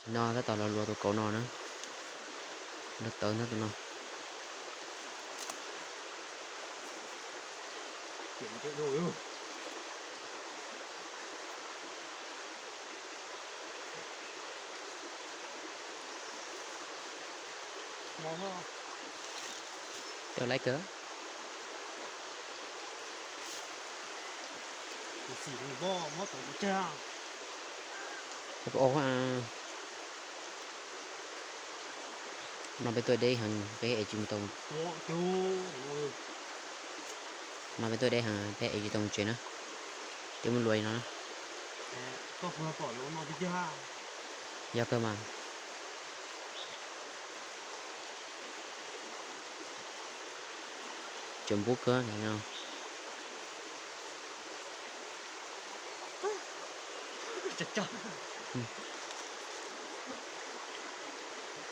Nim no tab tom los luas tus kauv no na. Luas tawv ntag tus no. Coj laib kawg. No peb tuaj deb heev peb ev tsis tau. No peb tuaj deb heev peb ev tsis tau mus tsev na. Twb muab luas li no na. Yog kawg mas. Tseem npub kawg no.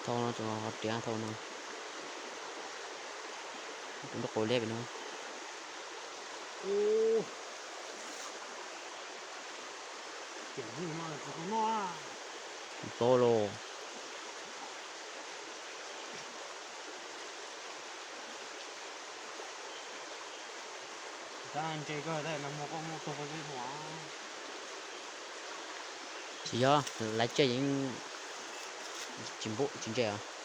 Thau no tseem ho riav thau no. Tus nraub qaum liab pem no. Tsis paub los. Tsis yog, lawv tsiaj yeej tsis npub tsis ntse os.